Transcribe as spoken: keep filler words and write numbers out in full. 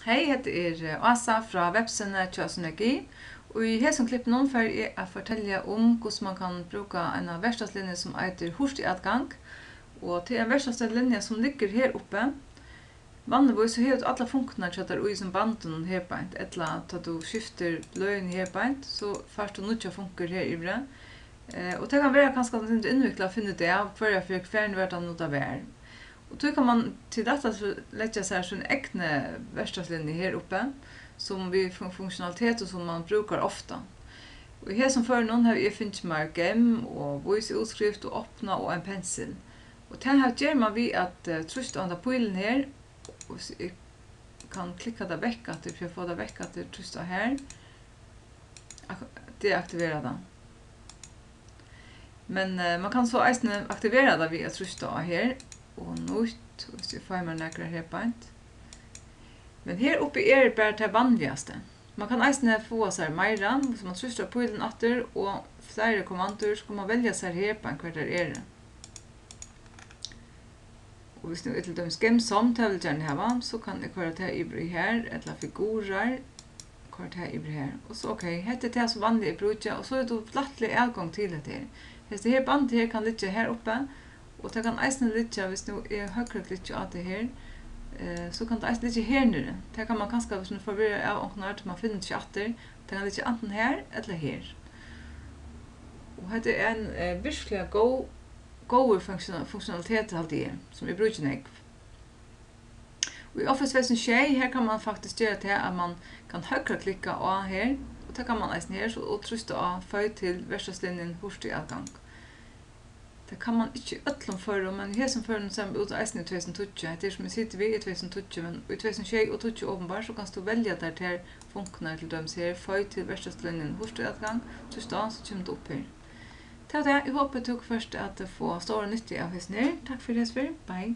Hey, hetta er, eh, Ása frá vepsini hjá Synergi. Og í hesum klippinum fari eg at fortelja um, hvussu mann kann brúka eina verkstaðslinju, sum eitur Hurtigadgang. Og tað er ein verkstaðslinja, sum liggur her uppi. Vanligvís so hevur tú allar funkurnar hjá tær í hesum bandinum her beint, ella tá tú skiftir bløðini her beint, so fært tú nýggja funkur her yviri. Eh, og tað kann vera kanska eitt sindur innviklað at finna út av, hvørja ferð, hvar var tað nú, tað var. Og tí kann mann til rættis leggja sær sín egni verkstaðslinju her uppi, sum við fun-, funktionalitetum, sum mann brúkar ofta. Og í hesum førinum havi eg fingið mær gemm og vísiútskrift og opna og ein pensil. Og tað her ger mann við at, eh, trýsta á handa pílin her, og s-, eg kann klikka tað vekk aftur, fyri at fáa tað vekk aftur, trýsta á her. Ak-, deaktivera tað. Men, eh, mann kann so eisini aktivera tað við at trýsta á her og nýtt, hvis eg fái mær nakrar her beint. Men her uppi er bara tað vanligastu. Mann kann eisini fáa sær meira, hvis mann trýstir á pílin aftur og fleiri kommandur, so kann mann velja sær her beint, hvar tær eru. Og hvis nú er til dømis gemsom, tað vil eg gjarna hava, so kann eg koyra tað yvir í her, ella figurar, koyra tað yvir her. Og so, ok, hetta er tað, sum vanliga eg brúki, og so hevur tú lættliga atgongd til hetta her. Hetta her bandið her kann liggja her uppi, og tað kann eisini liggja, hvis nú eg høgriklikki á tað her, eh, so kann tað eisini liggja her niðri. Tað kann mann kanska, hvis mann er forvirraður av onkrum, tí mann finnur tað ikki aftur, tað kann liggja antin her ella her. Og hetta er ein, eh, virkuliga góð, góður funktiona-, funktionalitetur, haldi eg, sum eg brúki nógv. Í Office tvey túsund og sjey, her kann mann faktiskt gera tað, at mann kann høgraklikka á her, og tað kann mann eisini her, so, og trýsta á føy til verkstaðslinjuna Hurtigadgang. Tað kann mann ikki í øllum førum, men í hesum førum sær út eisini í tvey túsund og tíggju. Hetta er, sum eg siti við, í tvey túsund og tíggju, men í tvey túsund og sjey og tíggju openbart, so kanst tú velja tær, tær funkurnar, til dømis her, føy til verkstaðslinjuna Hurtigadgang, trýst á, so kemur tað upp her. Tað var tað. Eg hopi, tú fert at fáa stóra nyttu av hesum her. Takk fyri hesa ferð. Bye.